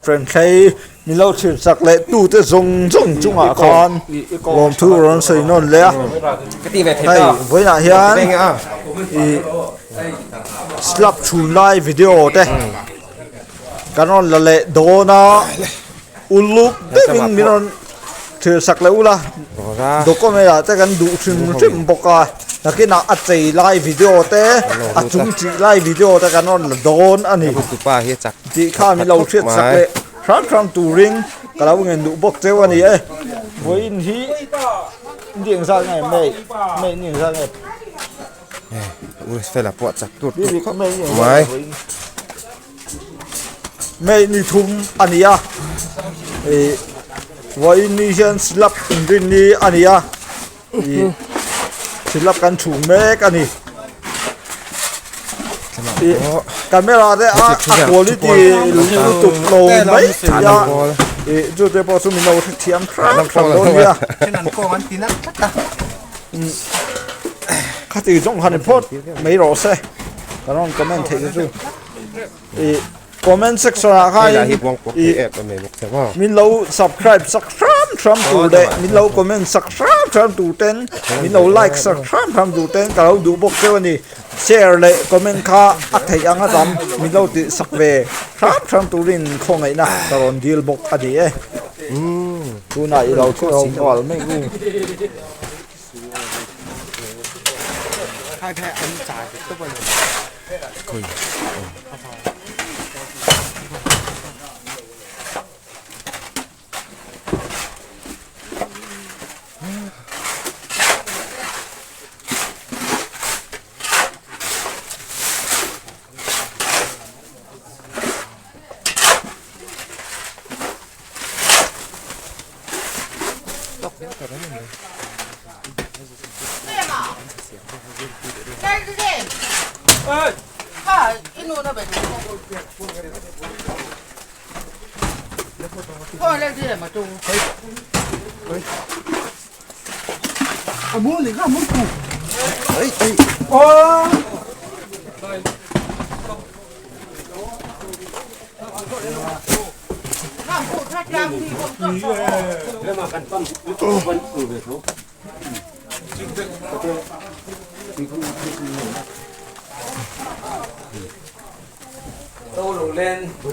Renthlei min lo thlir chak leh tute zawng zawng chungah khan lawmthu rawn sawi nawn leh a hei vawiinah hian ih slab chhun lai video te kan rawn la leh dawn a uluk deuhin min rawn thlir sak leh ula document ah te kan duh hrim hrim bawk a nakinah a chei lai video te a chung chih lai video te kan rawn la dawn a ni. Tih kha min lo hriat sak leh hram hram turin ka lo ngen duh bawk cheu a ni e. Vawiin hi ni engzat nge May May ni engzat nge? Fela pawh chak tur tur khawp mai. May ni thum a ni a, ih vawiin ni hian slab inrin ni a ni a, ih slab kan chhung mek a ni. Camera te a quality lutuk lo mai thei a ih chu te pawh chu min lo hrethiam hram hram dawn nia khati zawng han phawt mai rawh se ka rawn comment theih te chu ih comment section ah khan ih min lo subscribe sak hram hram tur leh min lo comment sak hram hram tur ten min lo like sak hram hram tur ten ka lo duh bawk cheu a ni. Share leh comment kha a theih ang a tam min lo tih sak ve hram hram turin khawngaihna ka rawn dil bawk a ni e. Tunah i lo thu ho mual mai u.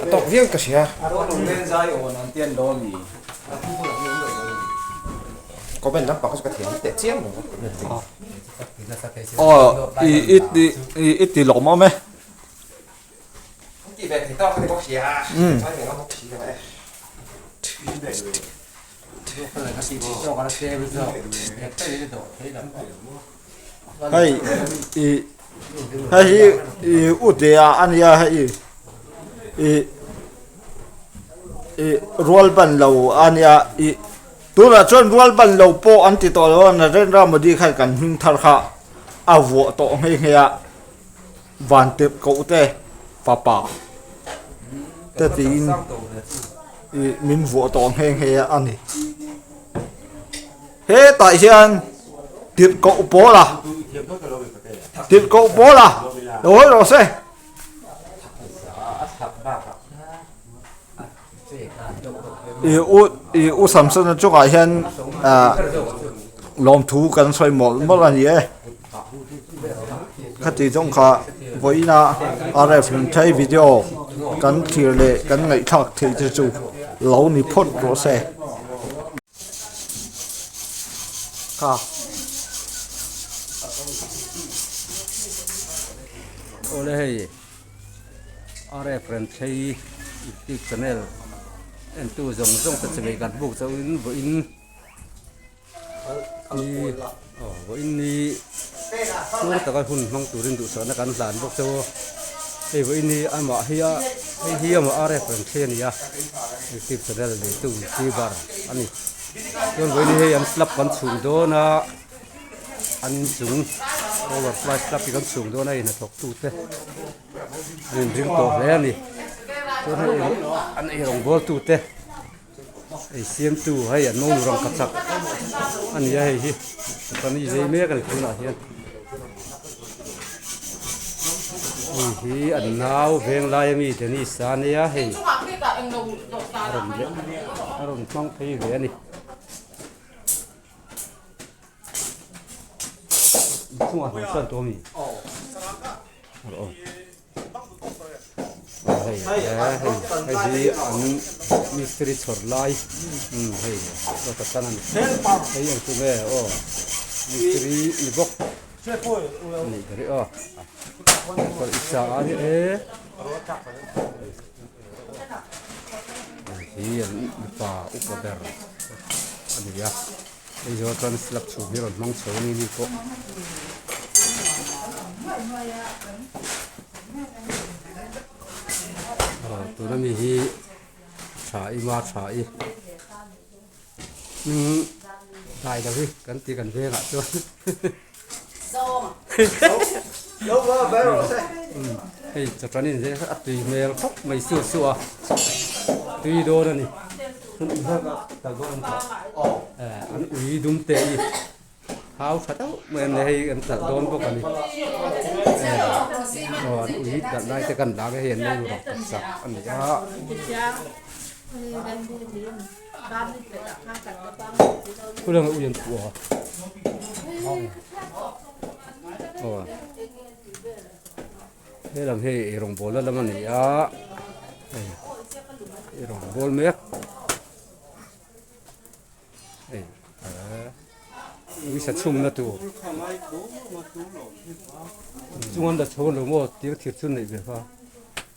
A tawk viau ka hria. Comment lampang kha chu ka thiam teh chiang lo a. Aw i i ti i i ti lawm awm e. Ti ve thei tawk ka ni bawk sia. Hei i hei hi i u tia a nia hei i i rual ban lo a nia i tunah chuan rual ban lo pawh an ti tawh lo a Narendra Modi khan kan hming thar kha a vuah tawh nghe nghe a van tirh koh te fapa te tiin ih min vuah tawh nghe nghe a ni. Hetah hian tirhkoh pawl a tirhkoh pawl a lo hawi rawh se. I u i u Samson a chungah hian ah lawmthu kan sawi mawlh mawlh a ni e. Khati zawng kha vawiina RF Lunthei video kan thlir leh kan ngaihthlak theih te chu lo ni phawt rawh se. Kha. Awle hei RF Renthei YouTube channel entu zawng zawng te chawei kan buk chauhin vawiin ni aw vawiin ni chhung taka hun hmang turin duhsakna kan hlan bawk chauh a hei vawiin hi amah hi a hei hi amah RF Renthei a ni a YouTube channel neitu youtuber a ni chuan vawiin hi hei an slab kan chhung dawn a. An inchung power fly slab hi kan chhung dawn a hnathawk tute an inring tawh hle a ni chuan hei an ei rawngbawl tute ei siam tu hei an monu rangkachak a ni a hei hi chuan i zai mek a ni tunah hian hei hi an nau veng lai ami Dennis a nia hei. A rawn leh a rawn hmang phei ve a ni. Inchungah hnam chuan tawh a mi? Aw hei hei hi an mistiri chhawr lai umm hei dawt tan a ni hei ang chu nge aw mistiri ni bawk a nih ber hi aw kawr i sa a ni e hei hi an mipa upa ber a ni a hei zawh chuan slab chhum hi a rawn hmang chho a ni ni pawh. Aw tuna mi hi tha i ma tha i umm dai lo hi kan ti kan vengah chuan hei chawhṭan in zeh a tui hmel khawp mai su su a tui dawn a ni an ui dum te hi. Thau tha deuh mai a ni hei an talh dawn bawk a ni aw an ui talh lai te kan dah ang a hei an lo rawk sak a ni a. Khulanga ui an puh a aw helam hei eirawng bawl na lam a ni a hei eirawng bawl mek. Hei uisa chhumna tur chung an la chho lo maw tir thir chu neih ve kha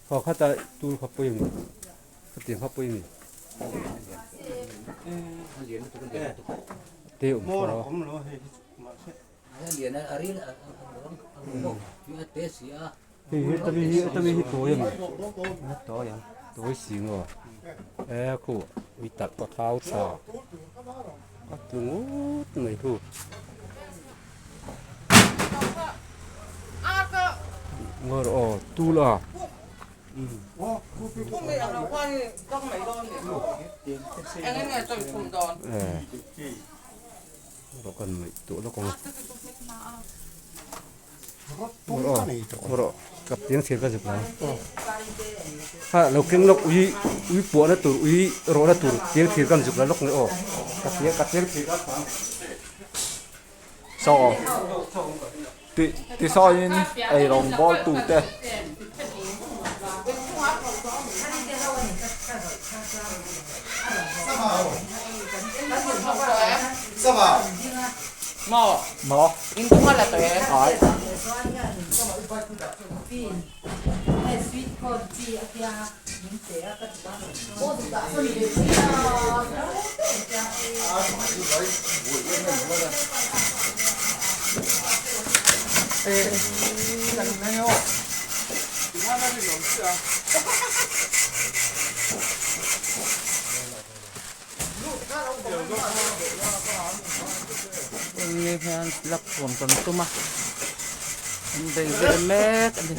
kha khata tur kha pawih a ni khatiang kha pawih a ni te awm kha Hei hi tami hi tami hi tawi a ni tawi ang tawi si maw e khu ui talh ka thau tha a tlu ngut mai khu ngawr aw tul a e kan ngaih tawh lawk ang. Kap tiang thir ka zuk lo ha lo keng lawk ui ui puah na tur ui rawh na tur tiang thir kan zuk la lawk nge aw ka tiang ka tiang thir ka phang saw ti ti sawiin ei rawng bawl tu te. Maw. Ai. Enge hian lak chhuan kan tum a an bei vel mek a ni.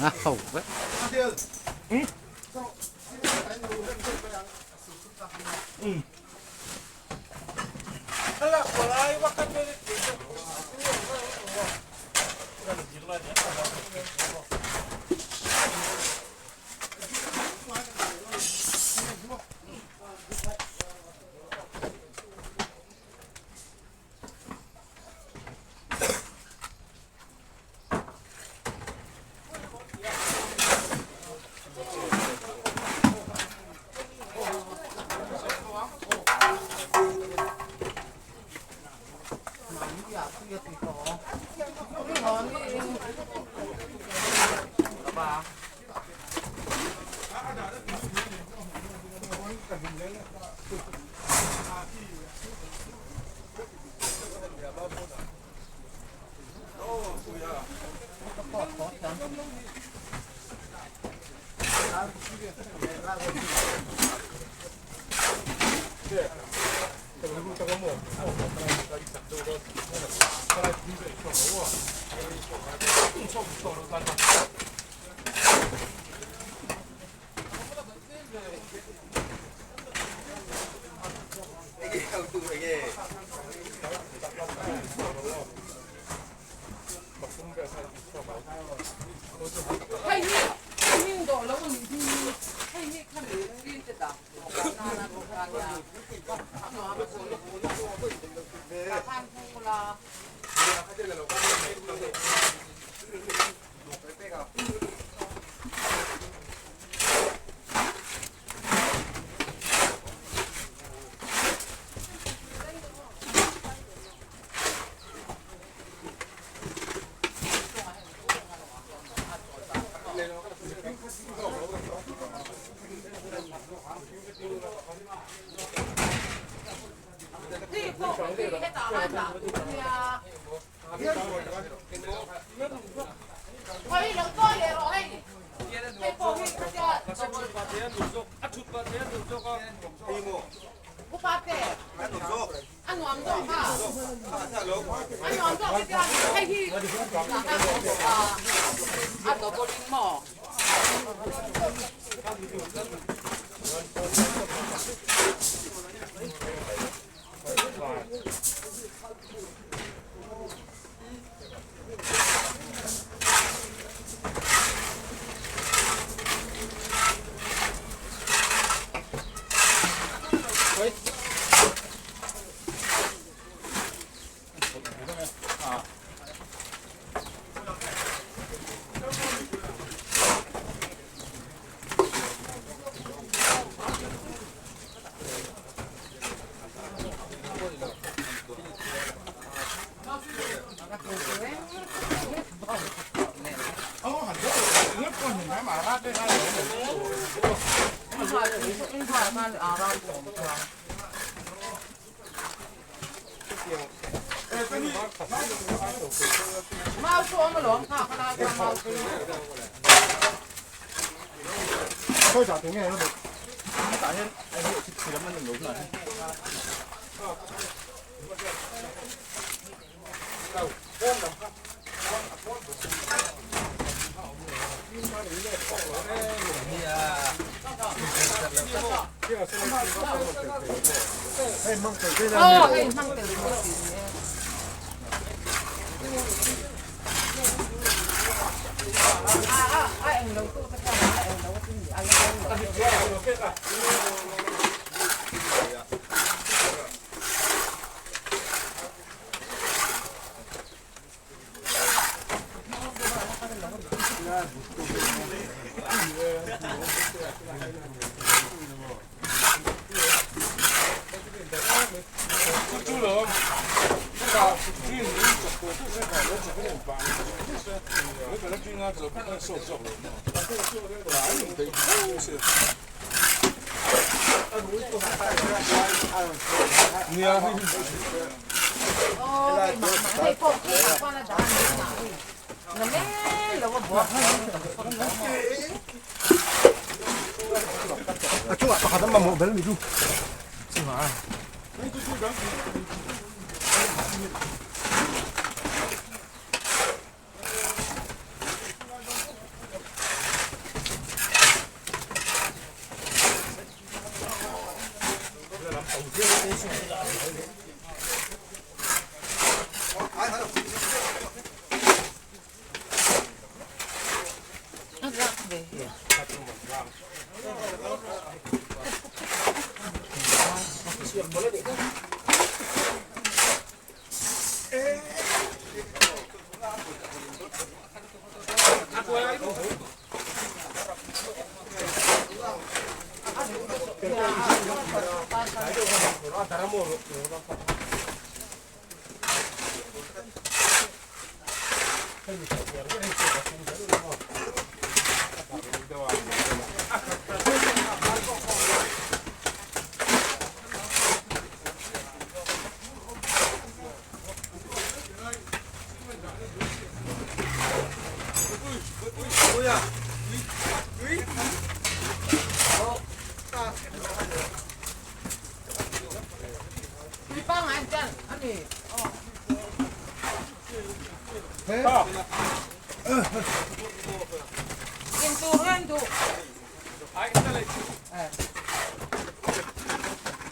A ho vek.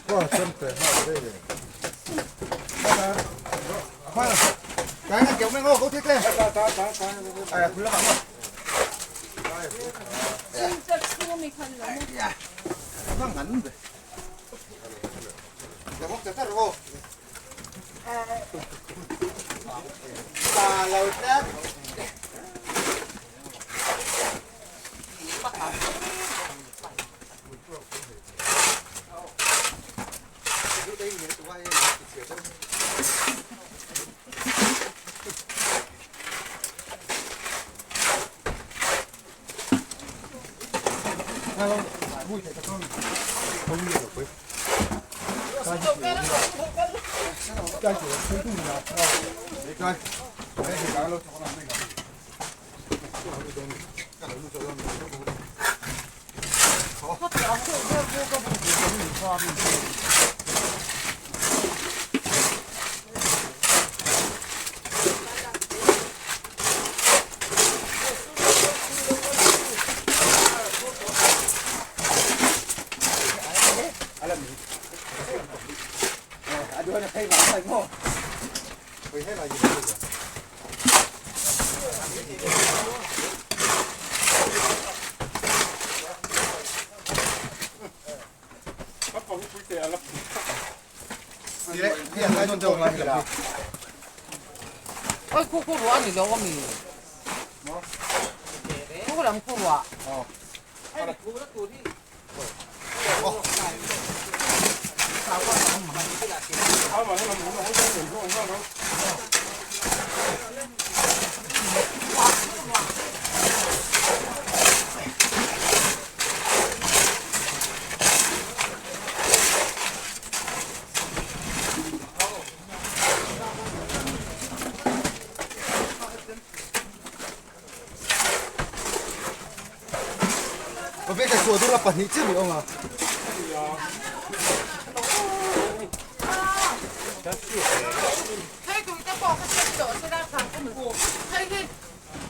Wa chemte ha ve. Oi khu khu ruah ani lo ami khu lam khu ruah. Hei tui te pawh kha chhiat tawh se la thla ka hmu. Hei hi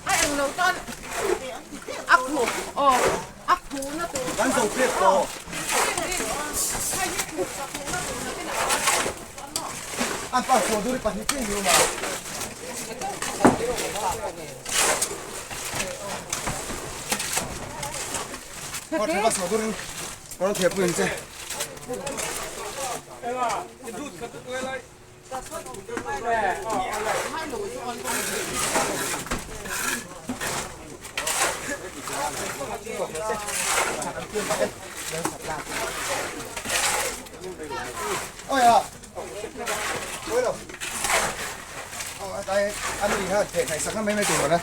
a eng lo chuan a khu aw a khu na tur Kan zo pek tawh. Hei hi khu ka khu na tur na tin a An pa suah dur i pahnih chiah ni awm a. Kawr thei va suah durin kawr thei pui ang che. Ôi à. Ôi đâu. Ờ, đây anh đi ha, thể này sẵn nó mấy mấy tiền rồi đấy.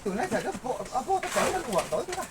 Từ nãy giờ nó bộ bộ cái cái nó uổng tối thế này.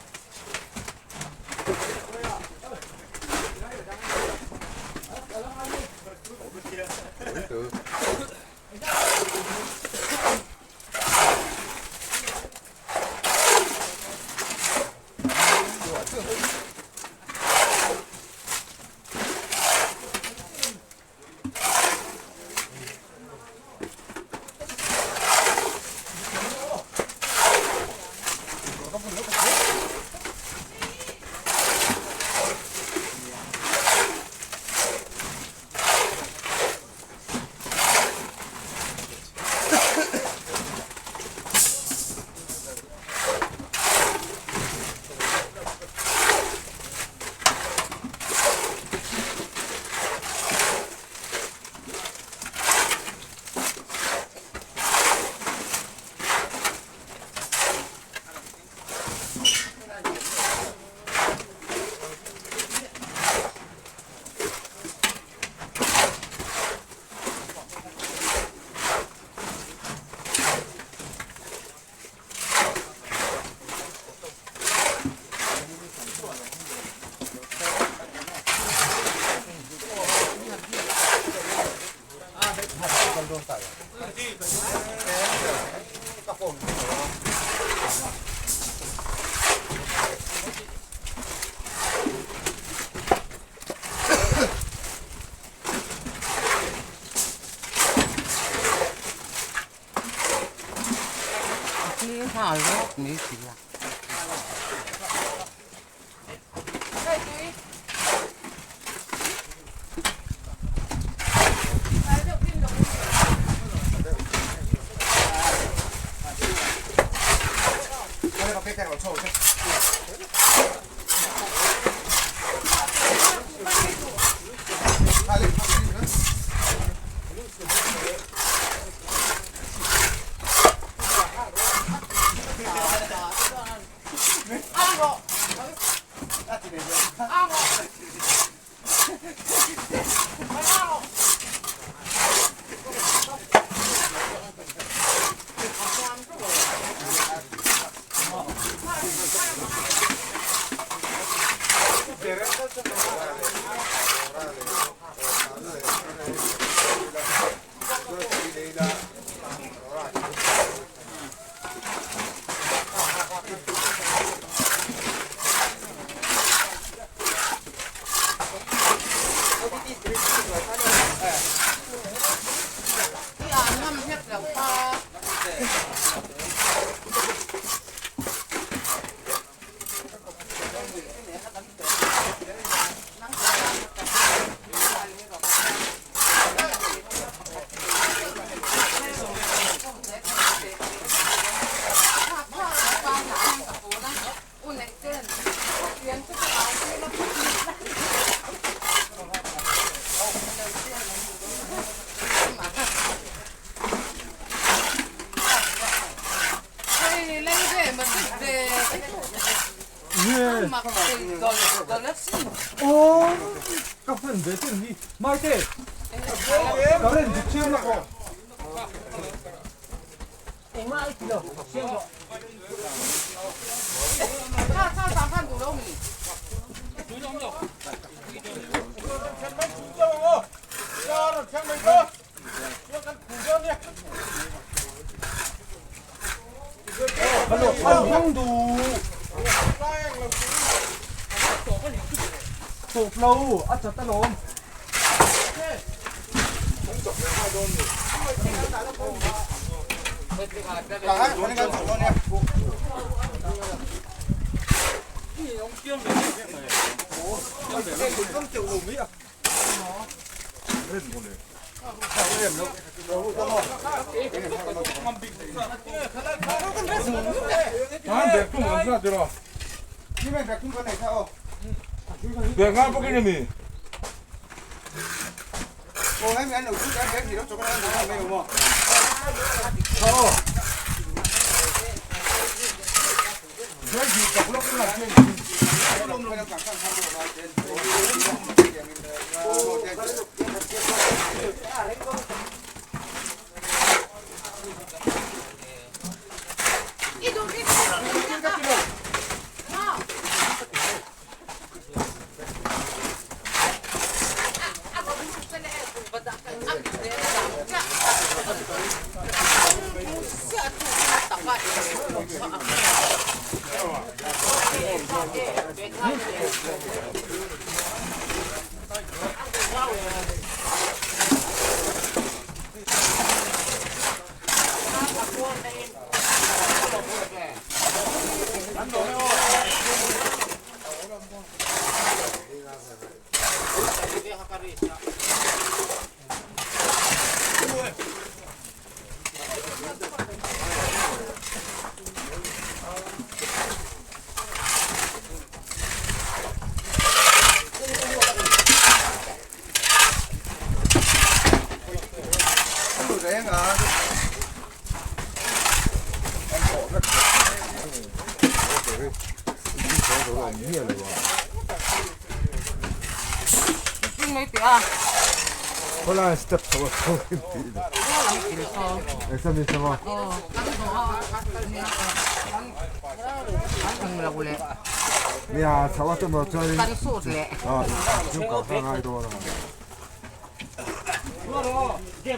Kan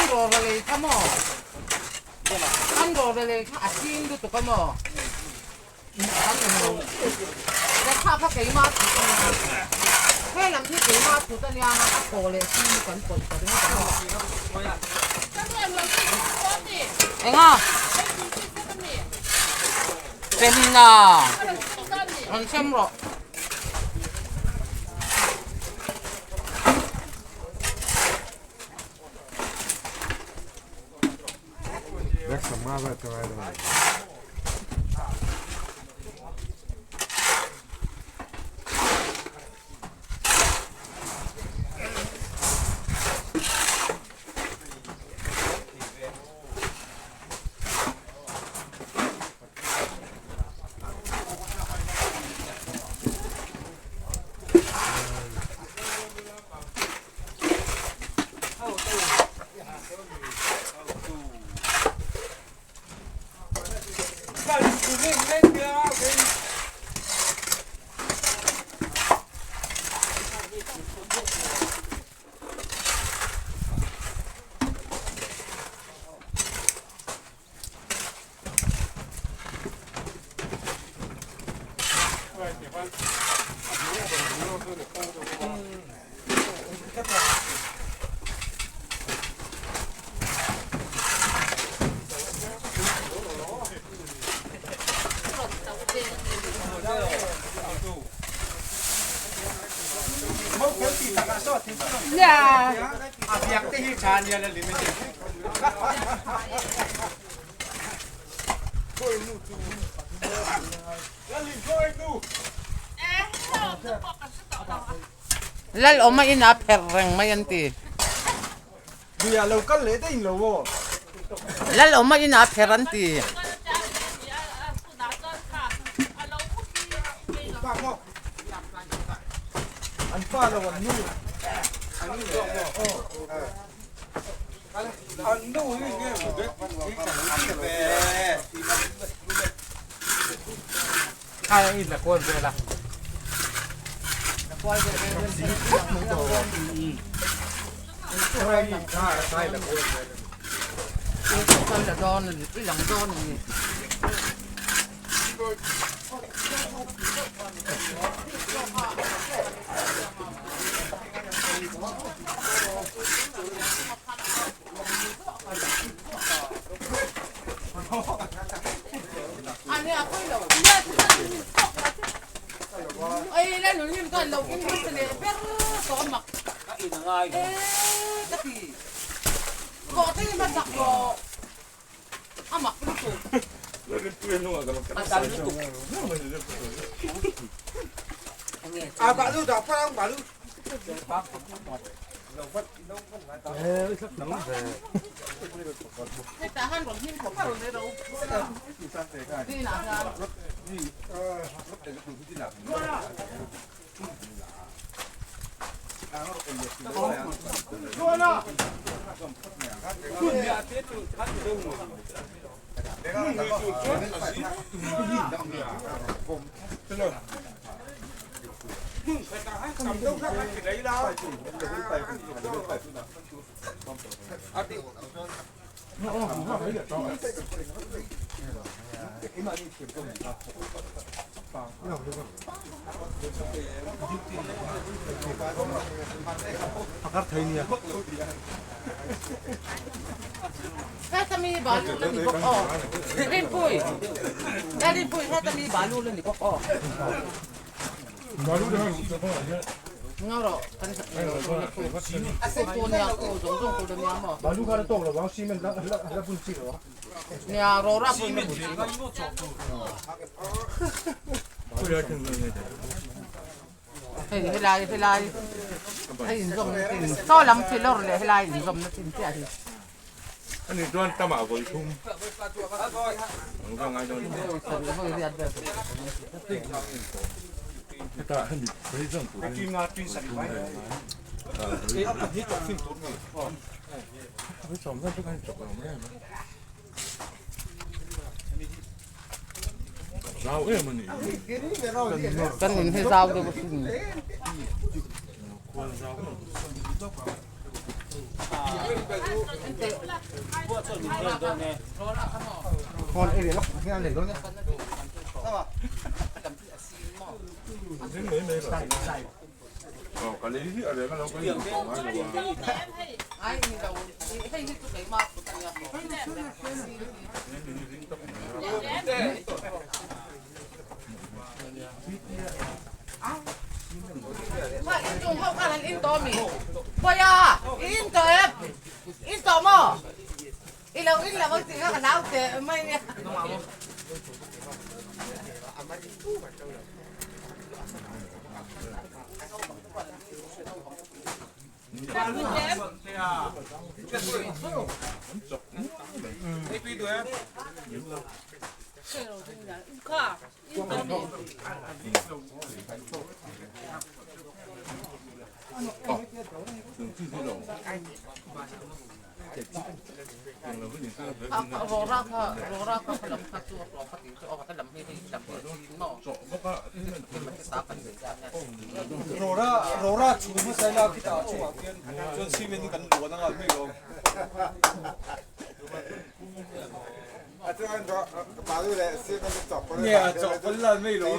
rawra lei kha maw? Kan rawra lei kha a ching lutuk a maw? Kan inlo le kha kha keima thut a nia. He lam hi keima thut a nia a thaw leh ching chu kan pawlh ta ringawt a maw? Enga? Penna rawn sem rawh. Lal awm a inah pherh reng mai an ti. Lal awm a inah pherh an ti. Hei helai helai a inzawmna chin saw lam chi lawr leh helai inzawmna chin chiah hi. Ani chuan tamah vawi thum an ka ngai dawn. Hetah hemi president turin vawi thum vel a ngai. Zau em a ni. Kan in hi zau deuh asin. Rora chhum hmasa ila khitah chungah khian chuan cement in kan luan anga mai lo. Nge a chawhpawlh lan mai lo.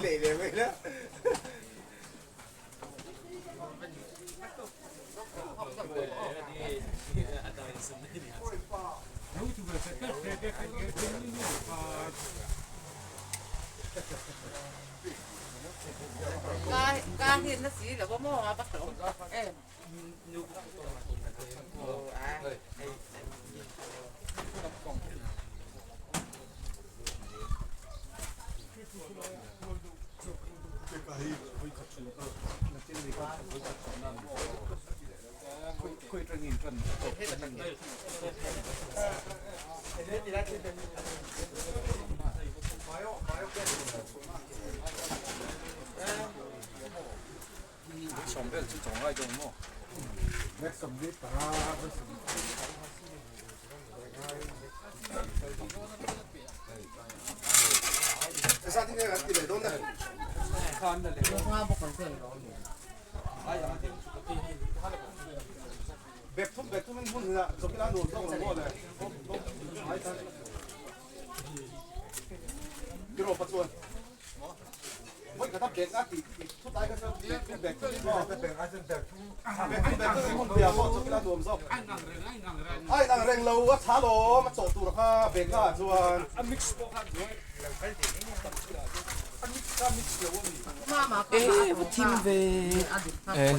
Thim ve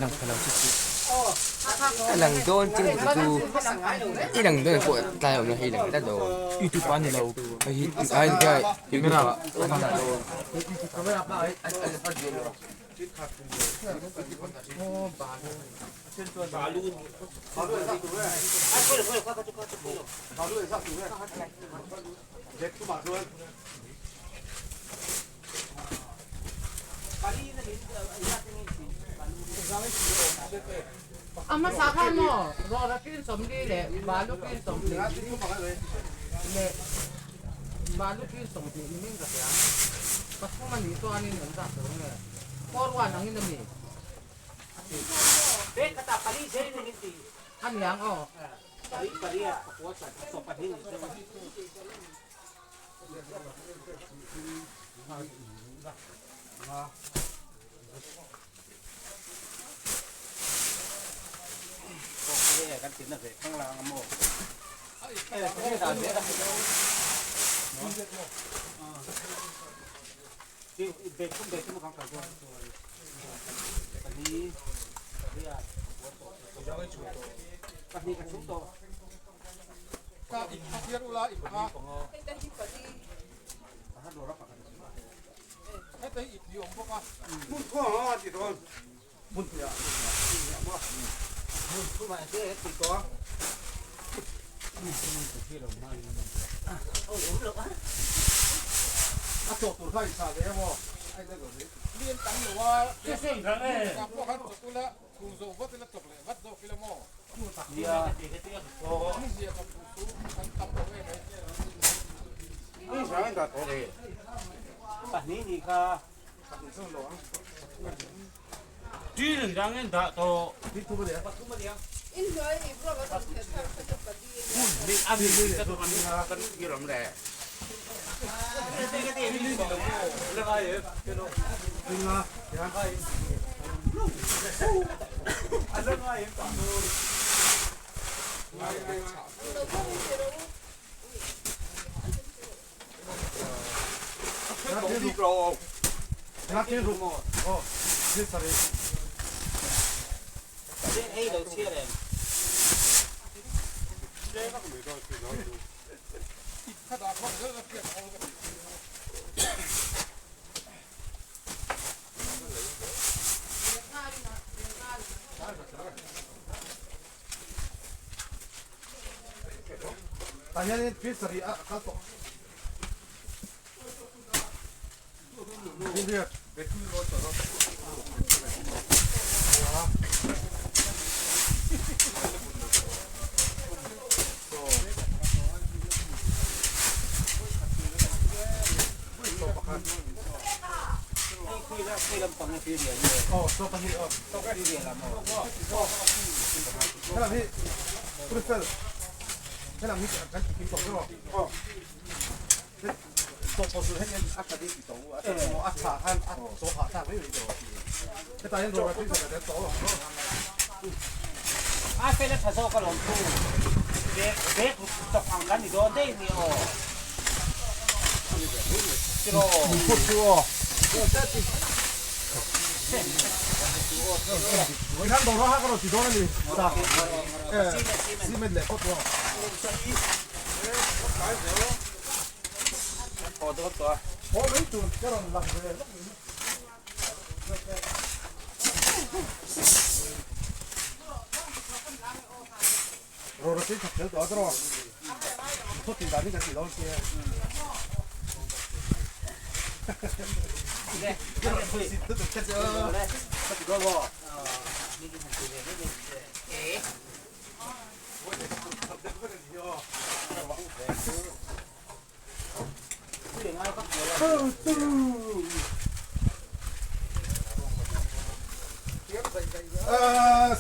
lang pha lo chu chu a lang dawn chiang dik chu i lang dawn pawh tlai awm lo hei lang tlat lo youtube ah a ni lo hei hi ai kai youtube ah A hmasa kha maw rawra kin sawmli leh balu kin sawmhnih leh balu kin sawmhnih ni min ka hria pathum a nih chuanin an zah tur nge 4 1 angin a mi a niang aw. Tah hianin thil sarih a kal tawh.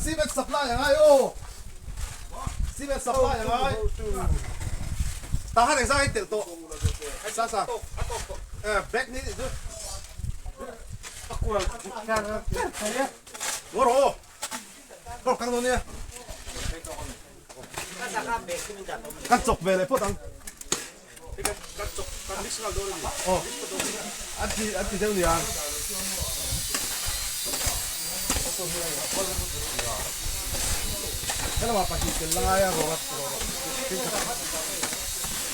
Cement supply a ngai aw cement supply a ngai tah han engzah in telh tawh sa sa bag ni chu ngaw rawh aw ngaw kang dawn nia kan chawk ve leh phawt ang. Aw an ti an ti deuh nia. Helamah pahnih tel lai a rawh rawh thenkhat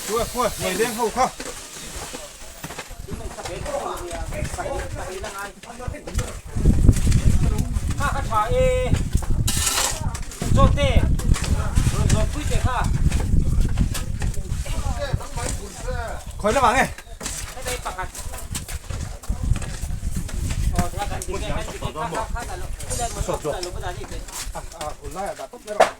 chu a hnuai leng ho kha. Kha kha tha e zawte rawn zawt pui teh kha. Khawi lamah nge? Hei pakhat. Aw kan ti kan ti kha kha kha lo lo lo ni te. A a hun lai ah dah tawp mai rawh.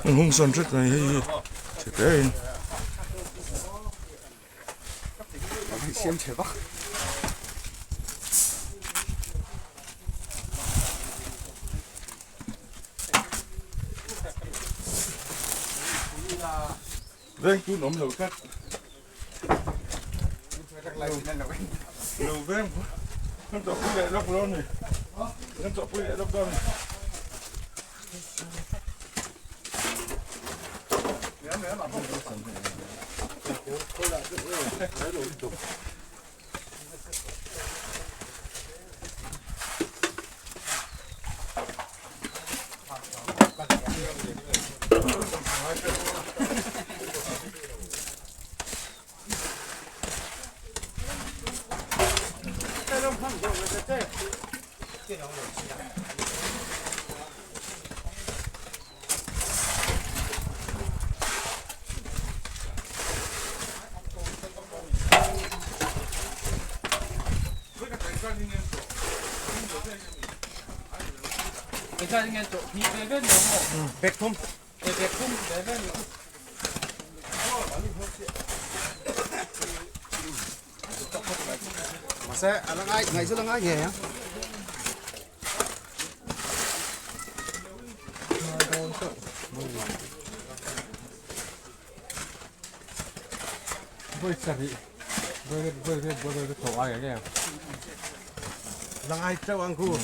Hung sawn hret mai hei hi chhe hle in. Siam chhe vak. Veng tun awm lo tlat. Lo veng kan chawhpui leh lawk dawn ni. Kan chawhpui leh lawk dawn ni. Bag thum. Mahse a la ngai ngaih chu la ngai ngei ang. La ngai chauh ang khu.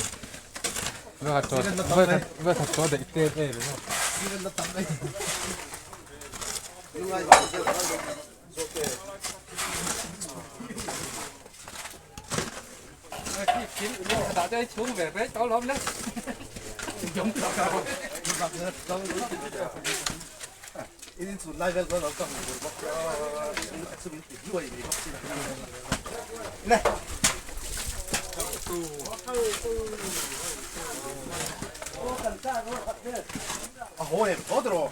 In chhun lai vel chuan lo kang tur bawk a chu min ti hluai mai bawk si le. A haw em haw tawh rawh.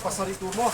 Pasarih tur maw?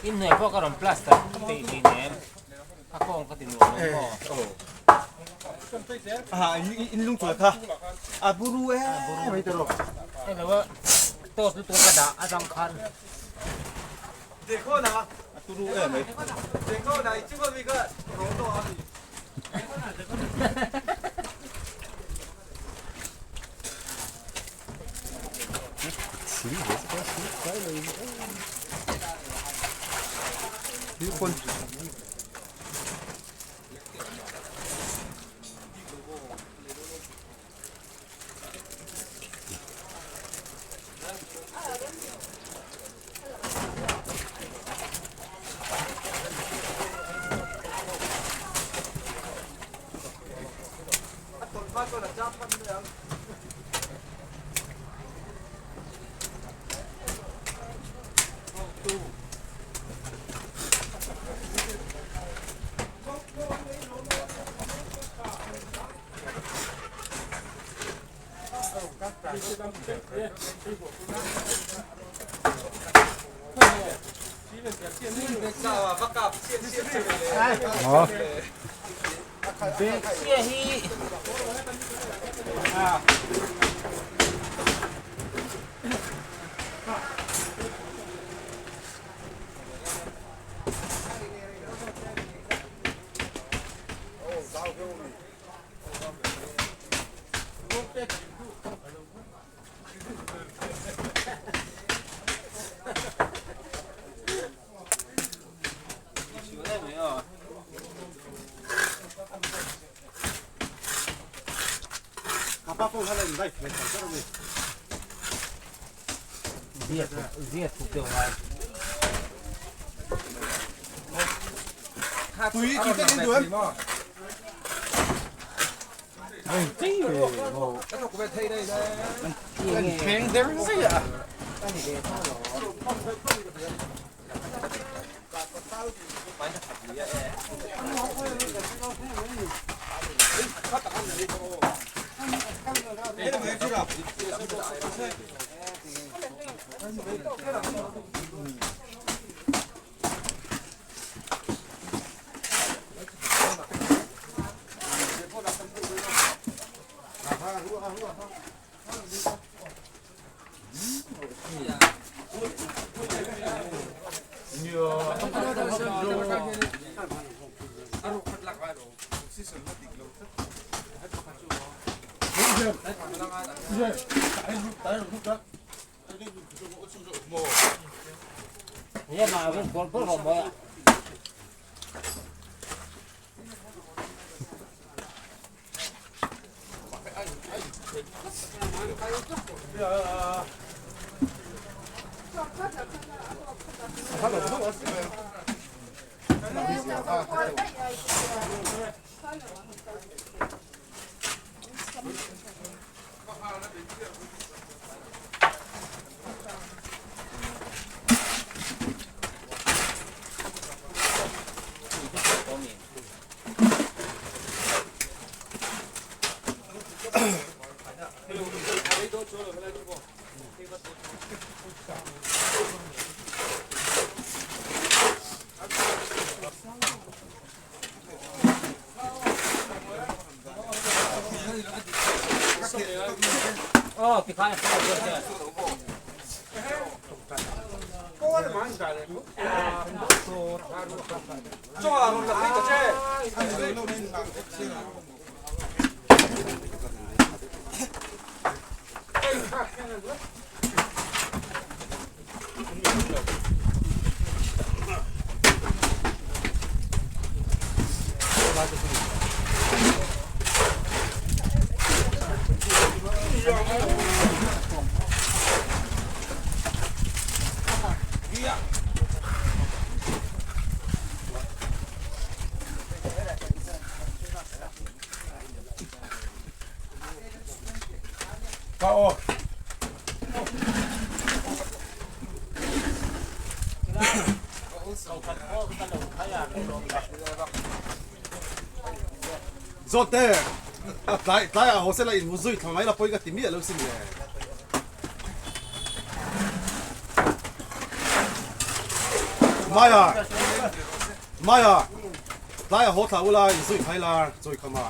In hnuai pawh ka rawn plaster peih tih nem a kawng ka ti nuam lo maw. In lung chuan kha a buru e mai ta rawh. Hei lo a tawt lutuk ka dah atang khan. Dekho na a turu e mai. Dekho na i chunga mi kha rawh tawh a ni. Thil pawn. Zawte tlai tlai ah haw sela in zui thla mai la pawi ka ti miah lo sin le. Maya Maya tlai ah haw thla ula in zui thai la chawi khama.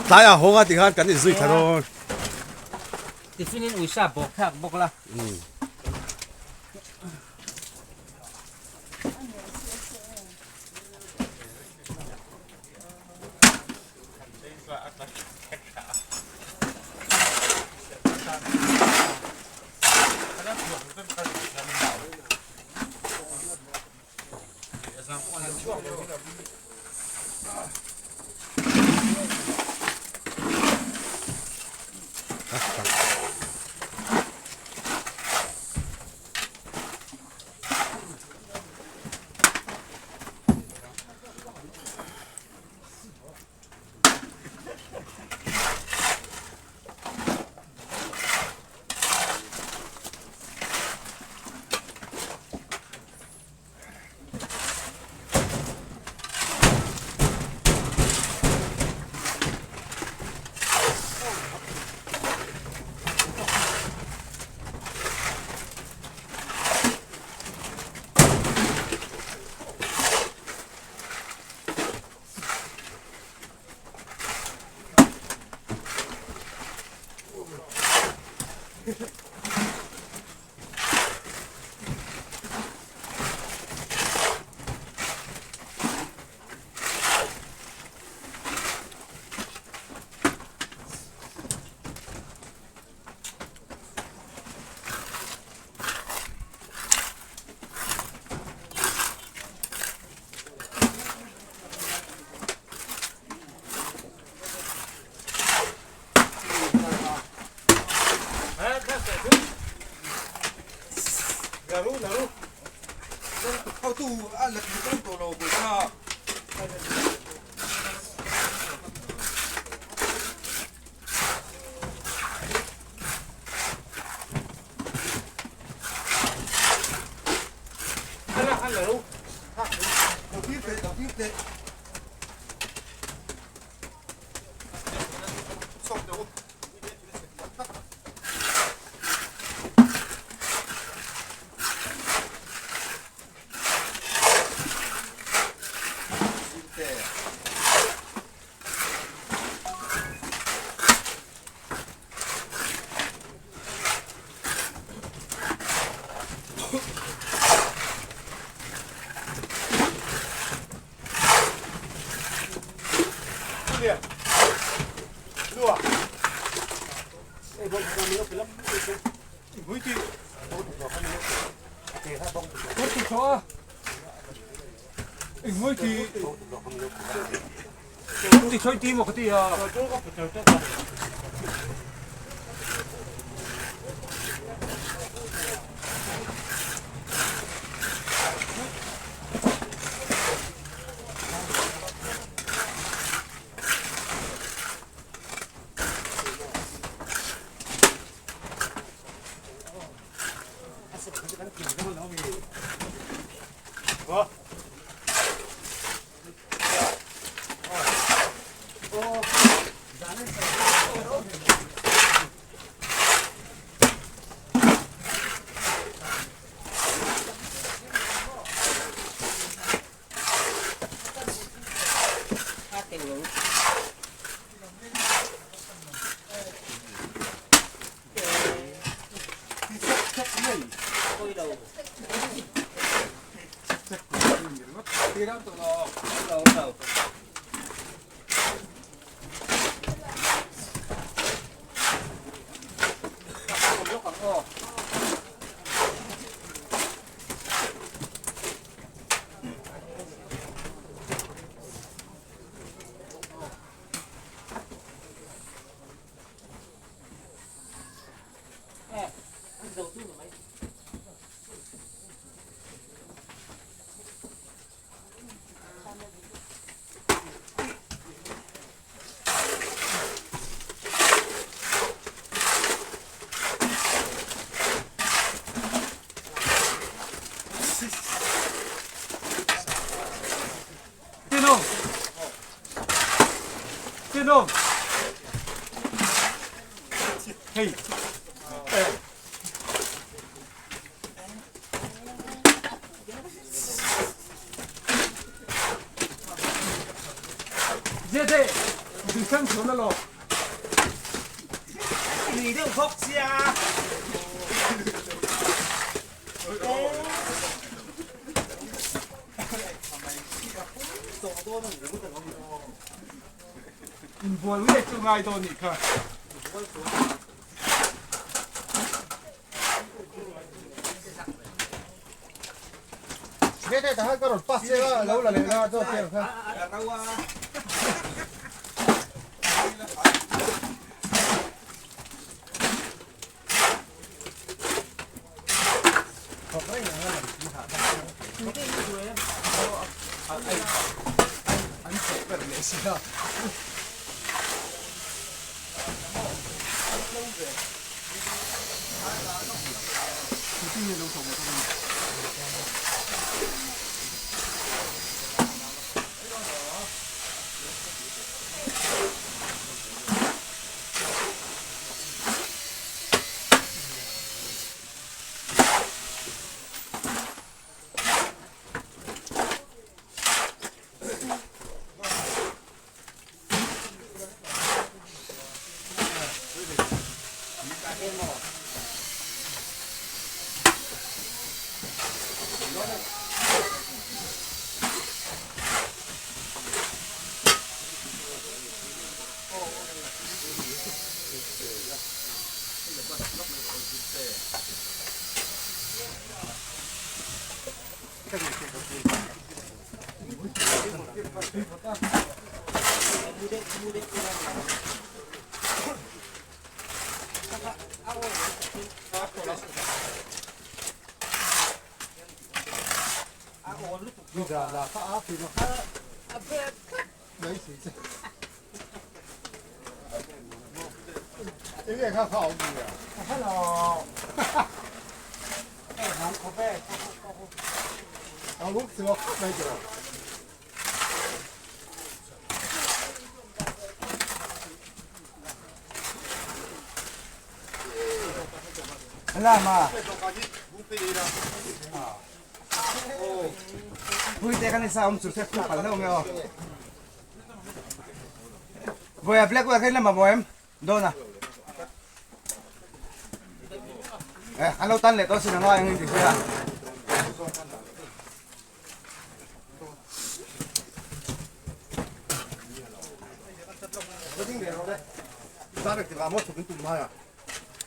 Tlaiah hawng a tikhan kan inzui thla dawn. Tiffin in uisa bawk thlak bawk la.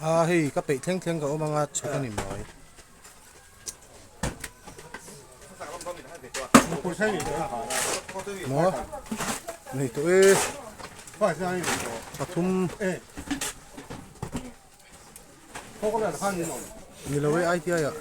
A hei ka peih thleng thleng ka awm anga chhuk a ni mai. Maw nei tawh e pathum ni lo e ITI ah.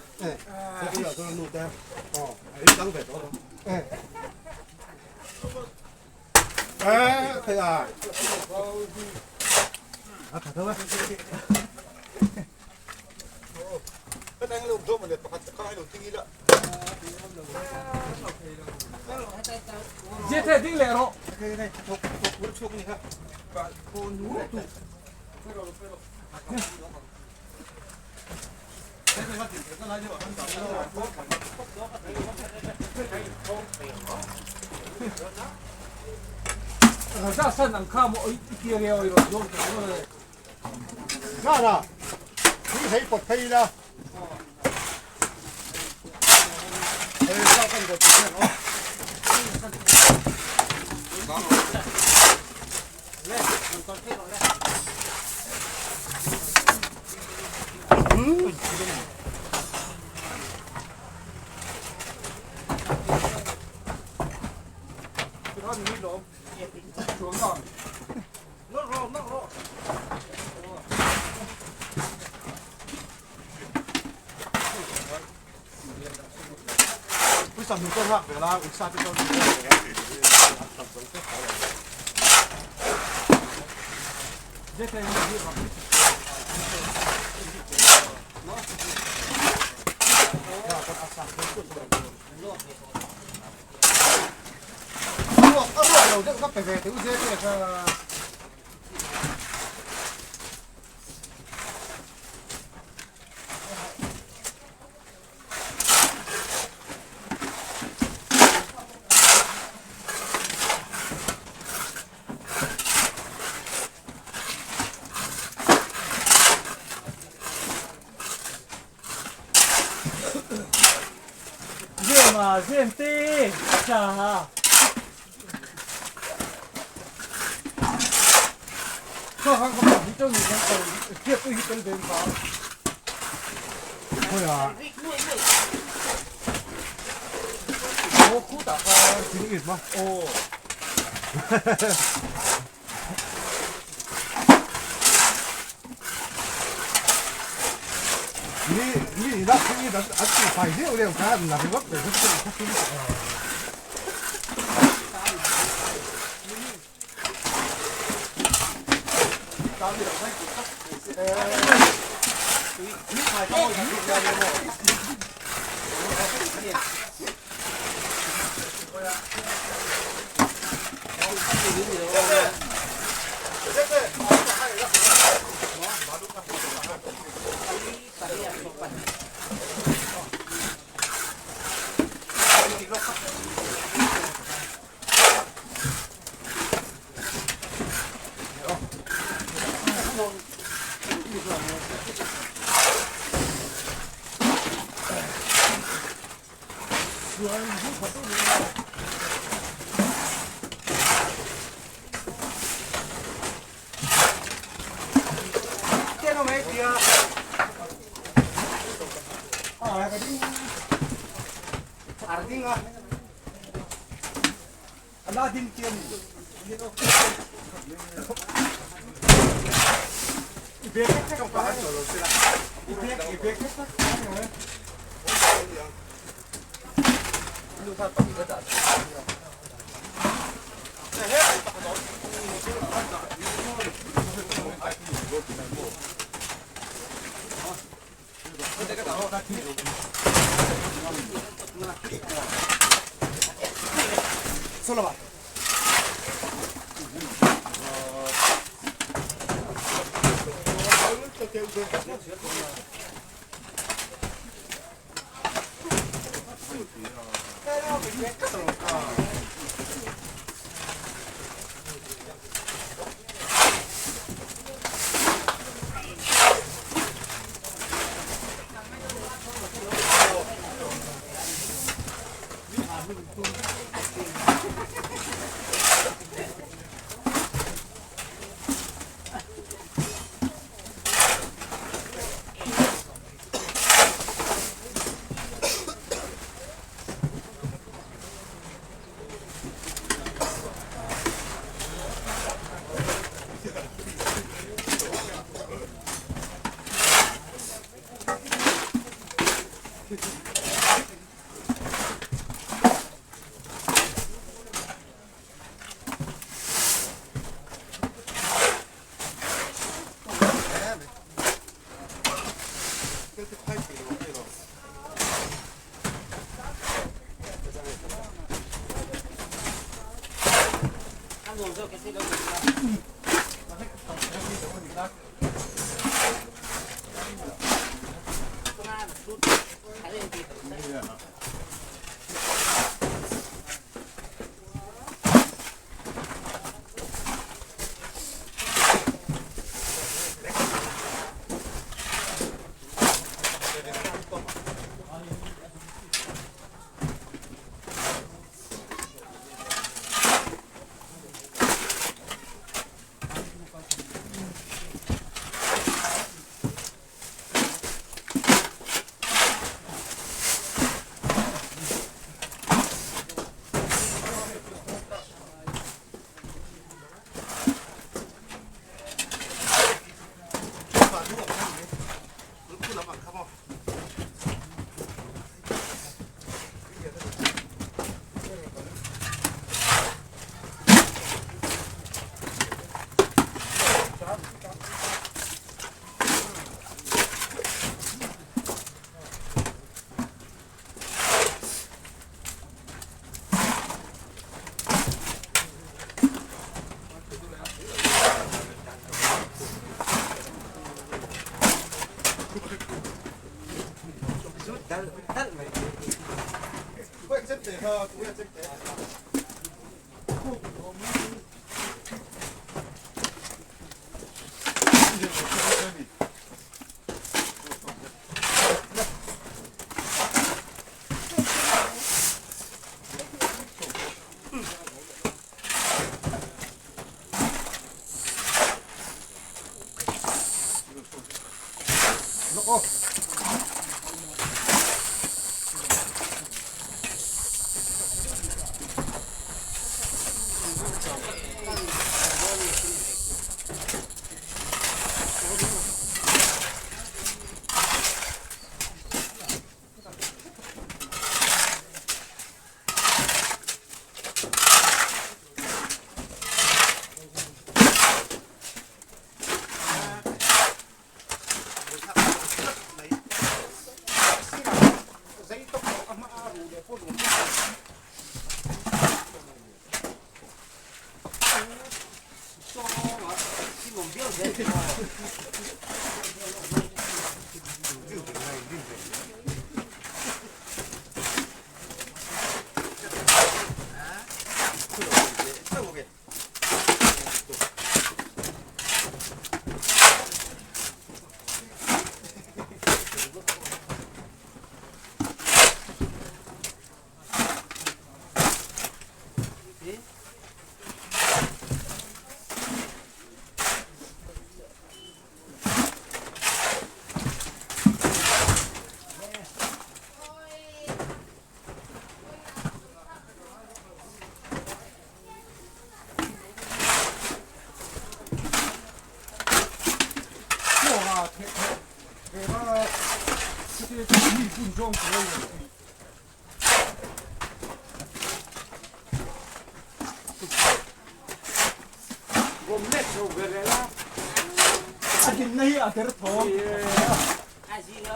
A dinna hi a der thawm.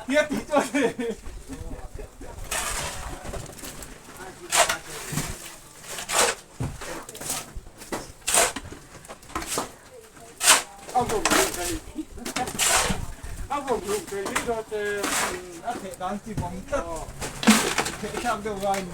Tia tih chu a ni. A theh dan chi vawm tlat. Theh thlak deuh vai ni.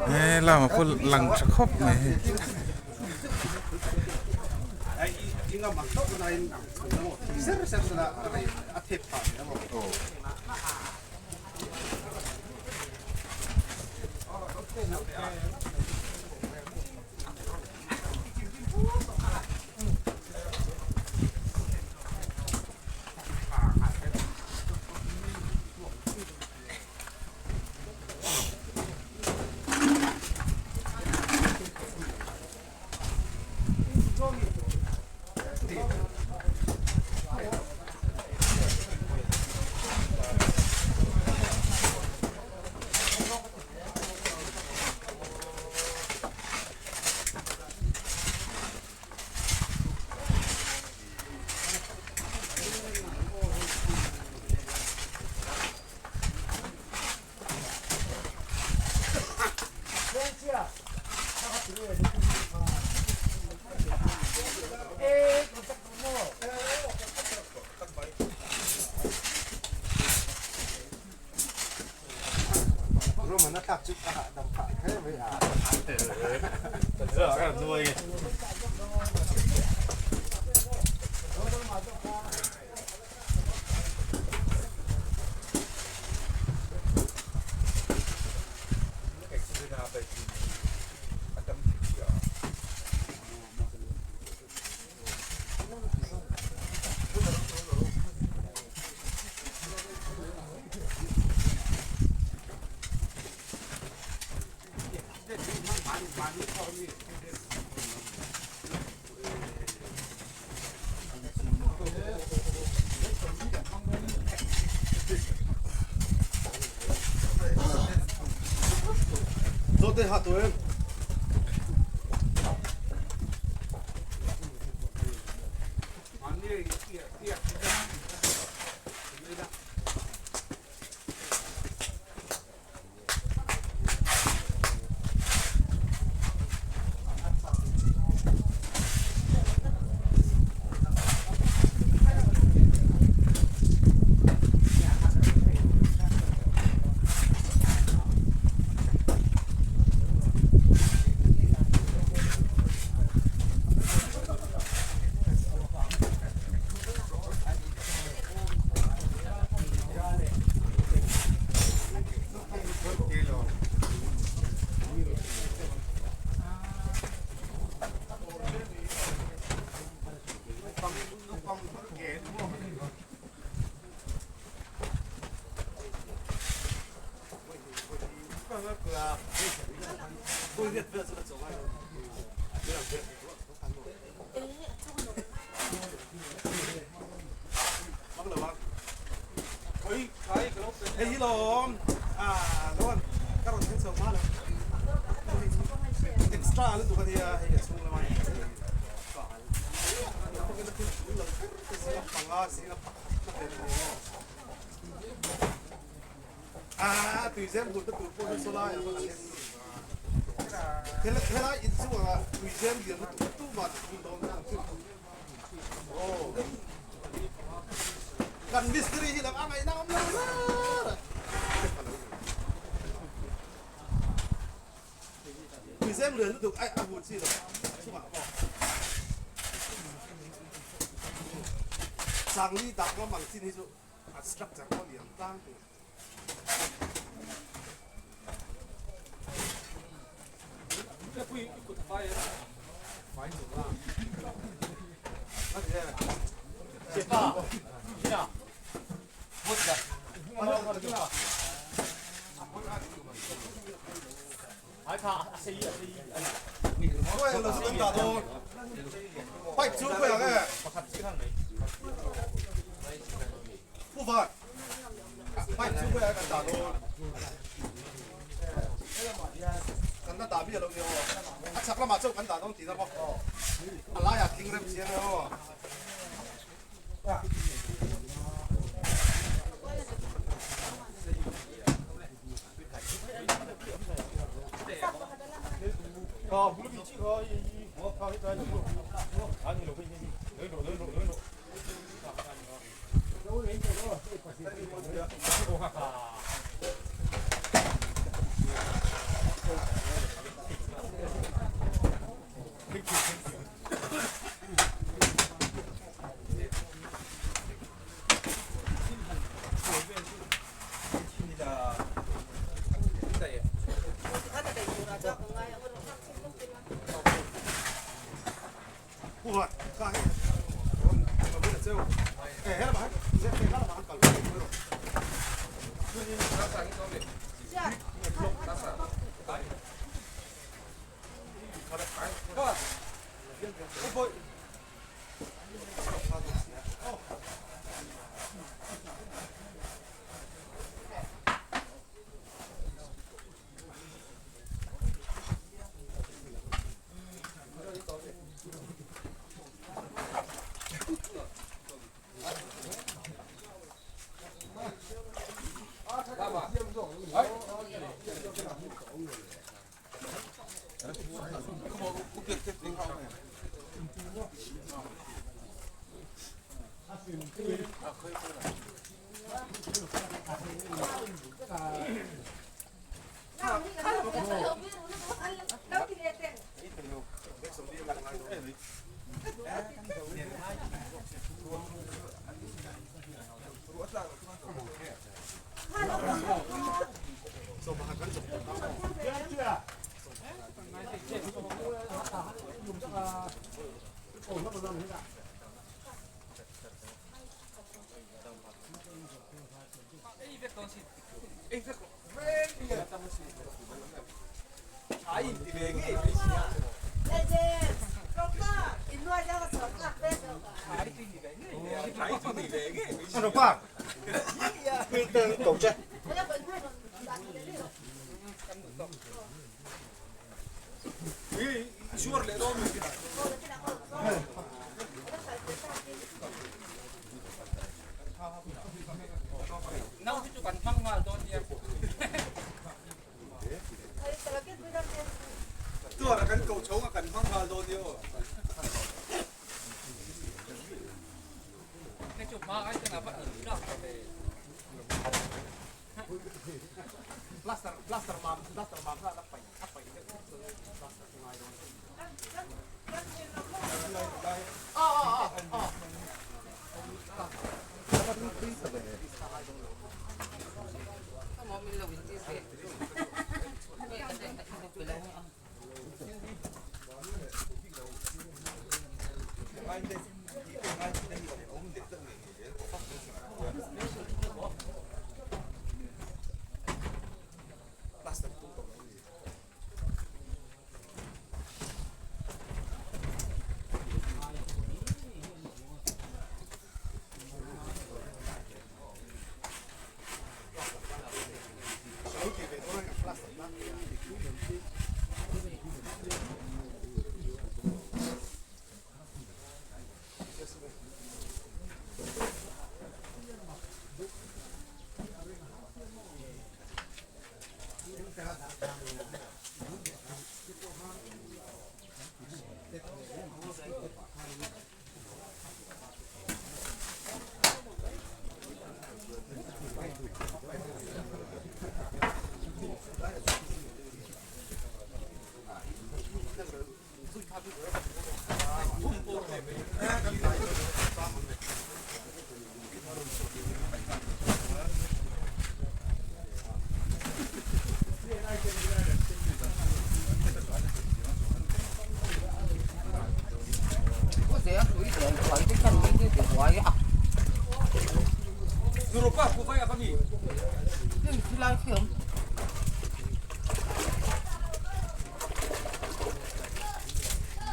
He lama pawh lang tha khawp mai hei.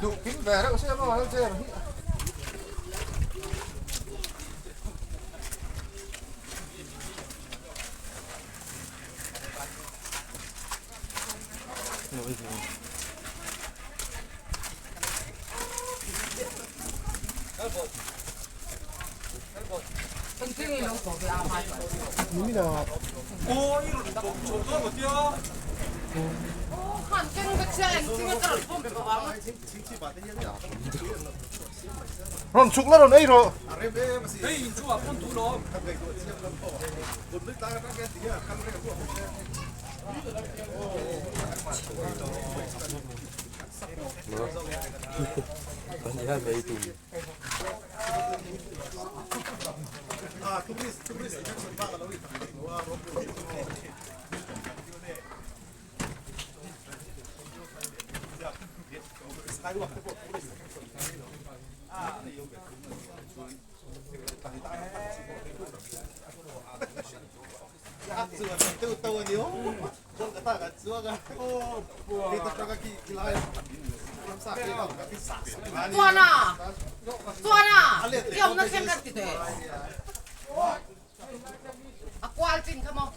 Duh kim ve reuh sia maw hel chen hi. Rawn chhuk la rawn ei rawh. 转啊，转啊，用那天个对对。啊，关进去么？